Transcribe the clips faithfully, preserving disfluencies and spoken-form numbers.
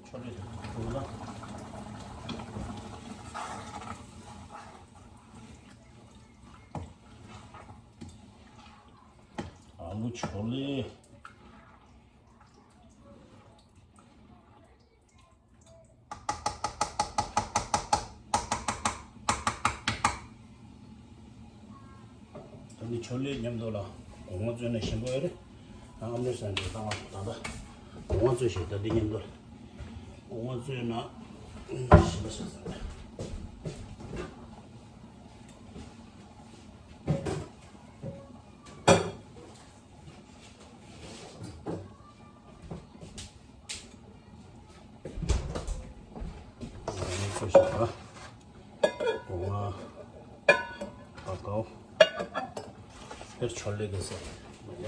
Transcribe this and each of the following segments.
ཨ་ལུ་ཆོ་ལེ། ད་འདི་ཆོ་ལེ་མཉམ་དུ་ལ་སྒོ་ང་བཙོས་ན་ཞིམ་པོ་ཡོད་རེད། ཨ་མི་སང་འདི་ད་ད་ད་སྒོ་ང་བཙོས་ཤིག་ད་འདི་མཉམ་དུ་སྒོ་ང་བཙོས་ན་ཞིམ་པོ་ཞིག་ཟ། ཚོ་ཞིག་ལ་སྒོ་ང་ཨ་ཀའོ་ཕེར་ཆོ་ལེ་གི་ཟེར་ཡ།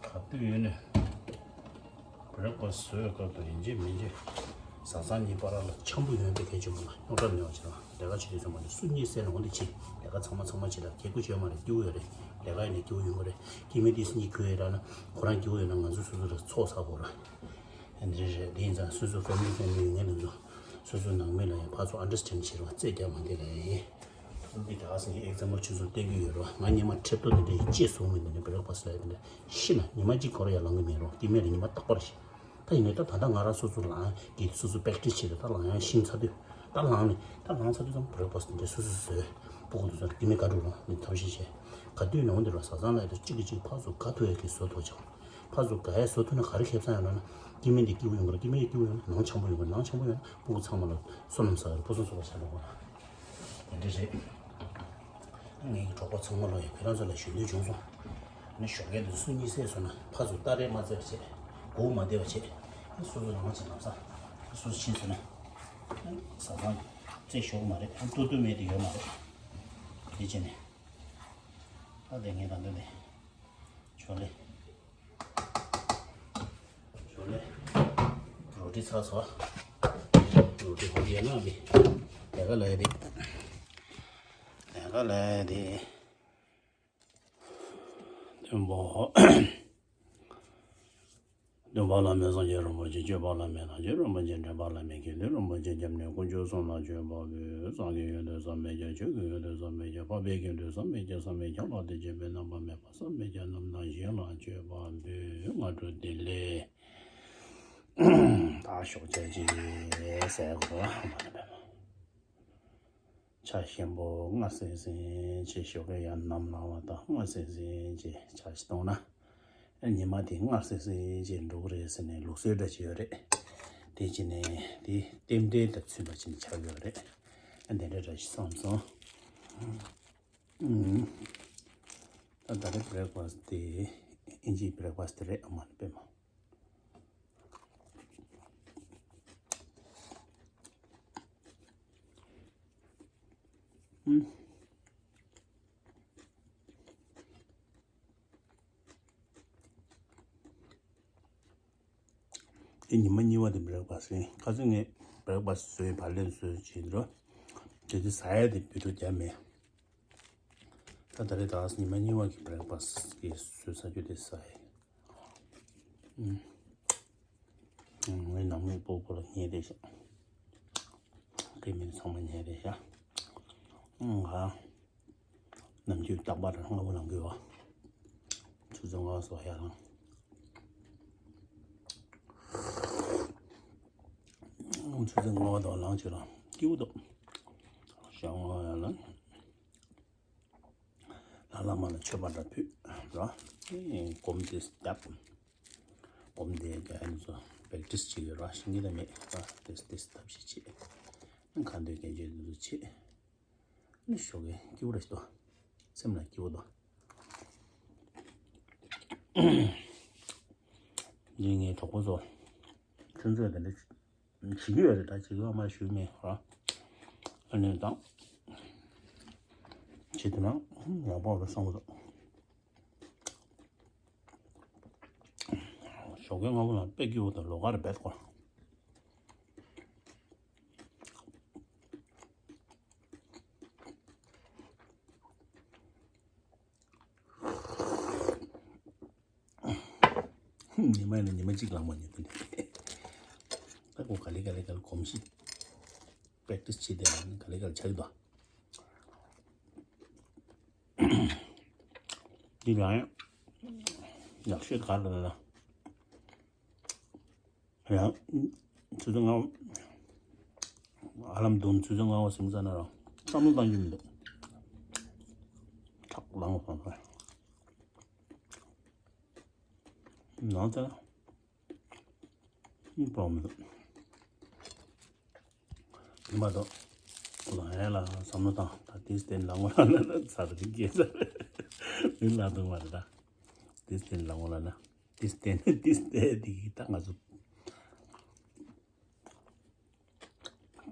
ག་དུས་ཡིན་ནའི་བྷེ་རེག་ཕ་སི་བཟོ་བའི་སྐབས་དང་ཡིན་གཅིག་མིན་གཅིག་བཟའ་ཚང་གཉིས་བར་ལ་འཆམ་པོ་ཡོང་དེ་གལ་ཆེན་པོ་ལ། རྙོག་དྲ་མེད་པ་བྱེད་རོགས། ལས་ཀ་བྱེད་དུས་ཚང་མ་ནས་སུ་གཉིད་སད་ན་འོ་འདི་བྱེད། ལས་ཀ་ཚང་མ་ཚང་མ་བྱེད་ད། སྐྱིད་པོ་བྱེད་མ་རེད། སྐྱིད་པོ་ཡོད་རེད། ལས་ཀ་ཡིན་ནའི་སྐྱིད་པོ་ཡོང་གི་རེད། སྐྱིད་མེད་དུས་སུ་གཉིད་ཁུག་ཡོད་ར་ན་ཁོ་རང་སྐྱིད་པོ་ཡོད་ན་ང་ཚོ་སོ་སོ་ལ་ཚོགས་བསགས་དགོས་ར། འདི་རེད། དེ་ཡིན་ཙང་སོ་སོ་ཕེ་མི་ལི་ཕེ་མི་ལི་ཡོད་མཁན་དེ་ཚོ་སོ་སོའི་ནང་མི་ལ་ཡང་ཕར་ཚུར་ཨན་ཌར་སི་ཊེན་ཌ་བྱེད་རོགས། རྩོད་རྒྱག་མ་བསྡད་ལ་ཡིན། འདི་ད་ག་སེང་གེ་ཨེག་ཛམ་པལ་ཆུ་ཚོད་བསྟན་རྒྱུ་ཡོད་རོགས། ང་སྔོན་མ་ཁྲེབ་ཏོ་དེ་འདྲའི་ཅེས་བཟུང་མི་འདི་ནས་བྷེ་རེག་ཕ་སི་ལ་ཡ་དེ་འདྲ་ཤི་ན་ཉི་མ་གཅིག་འགོར་ཡ་ལང་གི་མེད་རོགས། སྐྱིད་མེད་ལ་ཉི་མ་རྟག་པར་ཤི། ད་ཡིན་ནའི་ད་ད་ལྟ་ང་རང་སོ་སོ་ལངས་གི་སོ་སོ་པེག་ཊི་སི་བྱེད་དེ་ད་ལངས་ཡ་ཤིང་ཚ་དུས་ད་ལངས་ནས་ད་ལངས་ཚར་དུས་ཙམ་བྷེ་རེག་ཕ་སི་དེ་འདྲ་སོ་སོ་བཟོས། སྤུ་གུ་དེ་ཚོ་སྐྱིད་མེད་ག་འགྲོ་རོགས་ནས་ཐབས་ཤེས་བྱས། ག་དུས་ནང་འདིར་བ་བཟའ་ཚང་ལ་ཡ་ད་གཅིག་གིས་གཅིག་ཕར་ཚུར་དགའ་ཐུབ་ཡ་གི་བཟོ་ཐུབ་ཅིག་ཕར་ཚུར་དགའ་ཡ་བཟོ་ཐུབ་ན་ག་རེ་ཁེ་བཟང་ཡོད་ལབ་ན། སྐྱིད་མེད་འདི་སྐྱིད་པོ་ཡོང་གི་རེད། སྐྱིད་མེད་འདི་སྐྱིད་པོ་ཡོང་ན་ནང་འཆམ་པོ་ཡོང་གི་རེད། ནང་འཆམ་པོ་ཡོང་ན་སྤུ་གུ་ཚང་མ་ལ་བསོད་ནམས་བསགས་ཡོད་རེད། ཕུན་སུམ་ཚོགས་པ་ཆགས་འགྲོ་གི་རེད། དེ་འདྲ་རེད། ངའི་གྲོགས་པོ་ཚང་མ་ལ་ཡང་ཁྱེད་རང་ཚོ་ལ་ཞུ་འདོད་བྱུང་སོང་། ཨ་ནི་ཞོགས་ཀས་འདི་སུ་གཉིད་སད་སོང་ན་ཕར་ཚུར་སྟ་རེ་མ་རྩེ་བ་བྱེད། མགོ་མ་བདེ་བ་བྱེད། སོ་སོ་རང་བྱེད་ལམ་སང་སོ་སོ་ཕྱིན་སོང་ན། བཟའ་ཚང་རྩེ་ཞོག་མ་རེད། ཨ་ཏུ་ཏུ་མེད་དེ་ཡོད་མ་རེད། དེ་བྱས་ནས་ད་དེ་ངས་ད་འདི་ནས་ཆོག་ལེ། ཞོག་ལེ། རོ་ཊི་ཚར་སོང་། རོ་ཊི་ཧོབ་ཡ་ན་བི། ལས་ཀ་ལས་དེ། ལས་ཀ་ལས་དེ། སྟོན་པ། སྟོན་པ་བླ་མེད་སངས་རྒྱས་རིན་པོ་ཆེ། སྐྱོབ་པ་བླ་མེད་ཐམས་ཅད་རིན་པོ་ཆེ། འདྲེན་པ་བླ་མེད་དགེ་འདུན་རིན་པོ་ཆེ། སྐྱབས་གནས་དཀོན་མཆོག་གསུམ་ལ་མཆོད་པ་འབུལ། སངས་རྒྱས་ཡོན་ཏན་བསམ་མི་ཁྱབ། ཆོས་ཀྱི་ཡོན་ཏན་བསམ་མི་ཁྱབ། འཕགས་པའི་དགེ་འདུན་བསམ་མི་ཁྱབ། བསམ་མི་ཁྱབ་ལ་དེ་བྱེད་པའི་རྣམ་པར་སྨིན་པ་བསམ་མི་ཁྱབ་རྣམས་དང་གཞན་ལ་མཆོད་པ་འབུལ། སྔ་དྲོ་བདེ་ལེགས། ད་ཞོགས་ཇ་ཅིག་ཟས་དགོས་པ། ཕྱག་ཞིམ་པོ་སྔར་སེང་སེང་བྱེད། ཞོགས་ཀས་ཡར་ནམ་ལངས་པ་དང་སྔར་སེང་སེང་བྱེད། ཕྱག་ཞིག་གཏོང་ན་ཉི་མ་དེ་སྔར་སེང་སེང་བྱེད་འགྲོ་གི་རེད་ཟེར་ནས་ལུགས་སྲོལ་འདྲ་ཅིག་ཡོད་རེད། དེ་བྱས་ནས་དེ་རྟེན་འབྲེལ་དང་མཐུན་པ་ཅིག་ཆགས་ཡོད་རེད། དེ་འདྲ་འདྲ་ཞིག་བསམ་སོང་། ད་ད་རེས་བྷི་རེག་ཕ་སི་དེ་ཨིན་ཇིའི་བྷི་རེག་ཕ་སི་དེ་རེད། ཨ་མ་ནི་པད་མ། ཨུམ། དེ་ཉི་མ་གཉིས་པ་དེ་བྷི་རེག་ཕ་སི་ཡིན། ཁ་སང་ངས་བྷི་རེག་ཕ་སི་བཟོས། བག་ལེབ་བཟོས་བྱས་འགྲོ། དེ་དུས་ཟ་ཡ་དེ་བི་ཌིའོ་རྒྱབ་མེད། ད་ད་རེས་ད་ཉི་མ་གཉིས་པ་གི་བྷི་རེག་ཕ་སི་གི་བཟོས་ཚར་རྒྱུ་དེ་ཟ་ཡ། ཨུམ། ངའི་ནང་མི་སྤོ་སྤོ་ལ་ཉལ་བསྡད་ཤག་ངའི་མི་ཚང་མ་ཉལ་བསྡད་ཤག་ང་ནམ་རྒྱུན་རྟག་པར་སྔ་པོ་ལངས་གི་ཡོད། ཆུ་ཚོད་ལྔ་པ་སོགས་ཡར་ལངས། ཆུ་ཚོད་ལྔ་པ་དང་ལངས་བྱས་ལ་སྐྱིད་པོ་འདུག་ཞག་ལྔ་པ་ཡར་ལངས། ལ་ལ་མ་ལ་མཆོད་པ་འདྲ་ཕུལ་ར། སྒོམ་དེ་བརྒྱབ། སྒོམ་དེ་རྒྱ་ཡན་ཚོ་པེག་ཏིས་བྱེད་ཀྱི་ར་ཤིང་གི་ལ་མེད་ར་ཏིས་ཏིས་ཐབས་ཤེས་བྱེད། ཁ་འདོན་སྐད་ཆ་འདི་ཚོ་བྱེད། ནི་ཞོགས་ཀས་སྐྱིད་པོ་རེད་ཤི་ཏོ། སེམས་ལ་སྐྱིད་པོ་ཏོ། འདི་ངའི་གྲོགས་པོ་ཚོ། ཁྱོད་ཚོས་དེ་འདྲ་བྱེད་ཀྱི་ཡོད་རེད་ད་བྱེད་ཀྱི་ཡོད་མ་ཞུས་མེད་ར། ཨ་ནི་དང་། བྱེད་ཐུབ་ན་ཡག་པོ་རེད་བསམ་གི་འདུག་ཞོགས་ཀས་སྔ་པོ་ལ་དཔེ་སྐྱིད་པོ་དང་ལོགས་ཀ་རེ་བེད་ཁོ། ཉི་མ་ནས་ཉི་མ་གཅིག་ལངས་མ་ཉན་དེ་ནས། ད་ཁོ་ག་ལེ་ག་ལེ་ག་ལེ་གོམས་གཤིས། པེག་ཏིས་བྱེད་དེ་ལ་ནི་ག་ལེ་ག་ལེ་ཆགས་ཀྱི་འདུག་འདི་ལ་ཡང་ཡག་ཤོས་ག་རེ་ལ་ལ། ཡང་ཆུ་ཚོད་ལྔ་པ། ཨ་ལམ་བརྡུངས་ཆུ་ཚོད་ལྔ་པ་ཟིན་ཙ་ན་རང་བསམ་བློ་བཏང་རྒྱུ་མི་འདུག་ཁྲག་ལངས་སོང་ཙང་། ནང་ཙ་ན་སྤྲོ་མི་འདུག་དེ་མ་གཏོགས་ལ་ཡ་ལ་བསམ་བློ་བཏང་ད་དེ་སྟེང་ལ་ངོ་ལ་ན་ཚར་གི་སྐྱེས་ཚར་མི་ལ་འདུག་མ་རེད་ད། དེ་སྟེང་ལ་ངོ་ལ་ན། ཏིས་ཏེ་ནི་ཏིས་ཏེ་འདི་གི་ད་ང་ཚོ།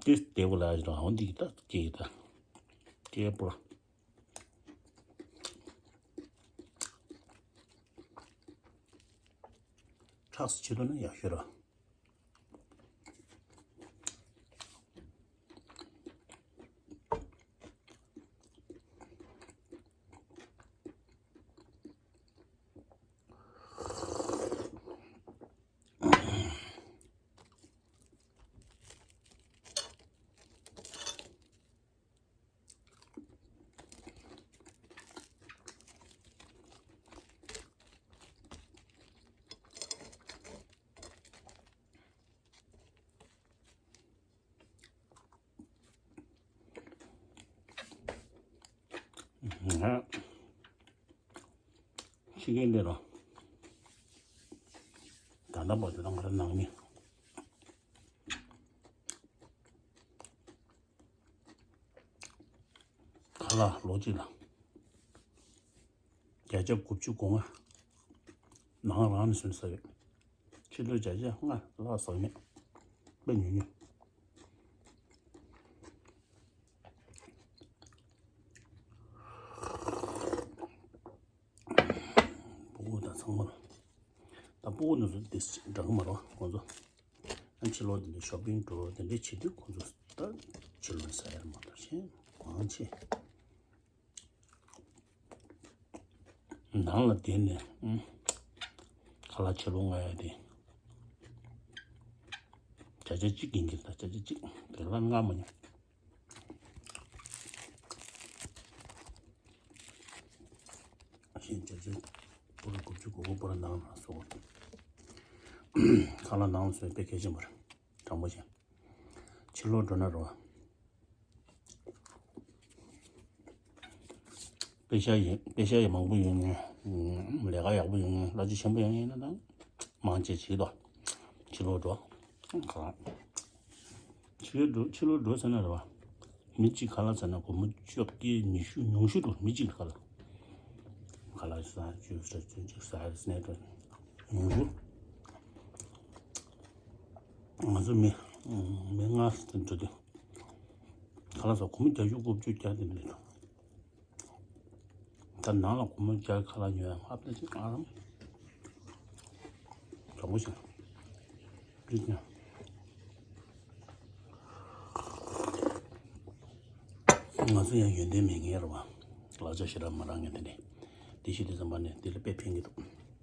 ཏིས་ཏེ་བོ་ལ་ཡ་ཧོན་འདི་གི་ད་ཀེ་གི་ད་ཀེ་པོ་ལ། ཁྲག་སུ་ཆེ་དོ་ན་ཡག་ཤོས་ར། ཕྱི་རྒྱལ་འདི་རུ་ད་ལྟ་བར་དུ་ང་རང་ནང་མི་ཁ་ལག་ལོ་གཅིག་ལ་བརྒྱ་ཆ་དགུ་བཅུ་གོ་ལྔ་ནང་རང་ནས་སོན་ས་ཡོད། ཕྱི་ལོ་བརྒྱ་ཆ་ལྔ་ལྷག་ཟག་མེད། དཔེ་ཉུང་ཉུང་། སྤུ་གུ་དང་ཚང་མ་ལ། ད་སྤུ་གུ་ནང་ཚོ་དེ་འདྲ་གི་མ་རེད་བ་ཁོང་ཚོ། ཨ་ཕྱི་ལོགས་དེ་འདྲའི་ཤོ་པིང་འགྲོ་དེ་འདྲའི་བྱེད་དུས་ཁོང་ཚོ་ད་ཕྱི་ལོགས་ནས་ཟ་ཡ་རེད་མ་གཏོགས་གཞན་མང་ཆེ། ནང་ལ་བསྡད་ནས་ཨུ། ཁ་ལག་ཕྱི་ལོགས་ང་ཡ་དེ། བརྒྱ་ཆ་གཅིག་ཡིན་གྱི་ད་བརྒྱ་ཆ་གཅིག་དེ་ལ་ལྔ་མ་ཉོ། གཞན་བརྒྱ་ཆ་པོ་ར་དགུ་བཅུ་གོ་དགུ་པོ་ར་ནང་ལ་སོགས། ཁ་ལག་ནང་ལ་སོགས་དཔེ་གལ་ཆེན་པོ་རེད། དྲང་པོ་བཤད། ཕྱི་ལོགས་འགྲོ་ན་རོ། པེ་ཤ་ཡིན་པེ་ཤ་ཡིན་མང་པོ་ཡོད་ངེས། ལས་ཀ་ཡག་པོ་ཡོད་ངེས་བླ་ཆེ་ཆེན་པོ་ཡོད་ངེས་ན་དང་། མང་ཆེ་བྱེད་དོ། ཕྱི་ལོགས་འགྲོ། ག་ཕྱི་ལོགས་འགྲོ་ཕྱི་ལོགས་འགྲོ་ཟེར་ན་རེད་བ། མི་གཅིག་ཁ་ལག་ཟ་ན་སྒོར་མོ་བཅོ་བརྒྱད་ཉི་ཤུ་ཉུང་ཤོས་འགྲོ་མི་གཅིག་ལ་ཁ་ལག་ཁ་ལག་ཟ་བཅུ་ཟ་བཅུ་གཅིག་ཟ་ཡ་སྣེ་འགྲོ་ཉུང་ཤོས། ང་ཚོ་མི་མི་ལྔ་ཟིན་འགྲོ་དུས་ཁ་ལག་ཟ་སྒོར་མོ་བརྒྱད་ཅུ་དགུ་བཅུ་བརྒྱ་དེ་མི་འགྲོ། ད་ནང་ལ་སྒོར་མོ་བརྒྱ་ཁ་ལག་ཉོ་ཡ་ཧབ་ཏེ་ཅིག་ཨ་རམ། དྲང་པོ་བཤད། ང་ཚོ་ཡང་ཡོན་ཏན་མེད་མཁན་རེད་བ། ལག་ཆ་ཞེ་དྲག་མ་རག་མཁན་དེ་འདྲས། དེ་ཤི་དུས་ཙམ་པ་ནས་དེ་ལ་དཔེ་ཕན་གྱི་འདུག་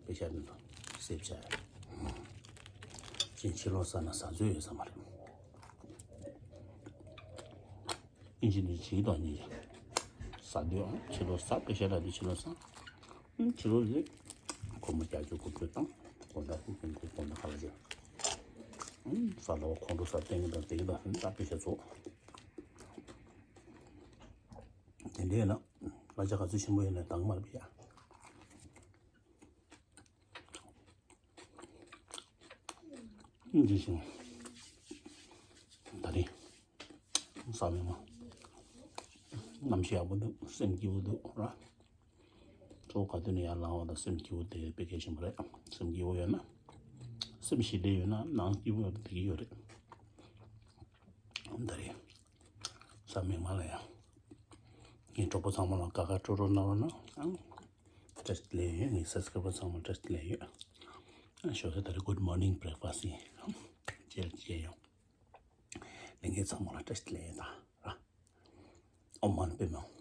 དཔེ་ཤ་མི་འདུག་སེབ་བྱ་ཡ། ཅན་ཕྱི་ལོགས་ས་ན་ཟ་ཚོད་ཡོད་ས་མ་རེད། ཨིན་ཇི་འདི་བྱེད་དང་ཉིན་ཟ་དུས་ཨང་ཕྱི་ལོགས་ཟ་དཔེ་ཤ་རག་དུས་ཕྱི་ལོགས་ཟ། ཕྱི་ལོགས་ཟེ། སྒོར་མོ་བརྒྱད་ཅུ་དགུ་བཅུ་བཏང་། སྒོར་མོ་དགུ་བཅུ་དགུ་སྒོར་མོ་ཁ་ལ་ཟེ། ས་ལ་བ་ཁོང་ཁྲོ་ས་སྟེང་གི་དང་སྟེང་གི་དང་ད་དཔེ་ཤ་ཚོགས། དེ་འདྲས་ན་གླ་ཆ་ག་ཚོད་ཆེན་པོ་ཡིན་ན་དང་མར་བྱ། ཡིན། ཇི་བཞིན་ད་རིང་ས་མིག་མ་གནམ་གཤིས་ཡག་པོ་འདུག་སེམས་སྐྱིད་པོ་འདུག་ར། གཙོ་བོ་ག་དུས་ནས་ཡར་ལངས་པ་དང་སེམས་སྐྱིད་པོ་དེ་དཔེ་གལ་ཆེན་པོ་རེད། སེམས་སྐྱིད་པོ་ཡོད་ན་སེམས་ཞི་བདེ་ཡོད་ན་ནང་སྐྱིད་པོ་ཡོད་པ་དེ་གི་ཡོད་རེད། ད་རེས་ས་མིག་མ་ལ་ཡང་ངའི་གྲོགས་པོ་ཚང་མ་ལ་དགའ་དགའ་སྤྲོ་སྤྲོ་གནང་རོགས་གནང་། བཀྲ་ཤིས་བདེ་ལེགས་ཡོད། ངའི་སབ་སི་ཀ་རའི་བར་ཚང་མ་བཀྲ་ཤིས་བདེ་ལེགས་ཡོད། ཞོགས་ཀས་ད་རེས་good morning breakfast་ཡིན། བྱས་བྱས་ཡོང་། ལྷན་རྒྱས་ཚང་མ་ལ་བཀྲ་ཤིས་བདེ་ལེགས་ཡོད་ད་ར། ཨོཾ་མ་ཎི་པདྨེ་ཧཱུྃ།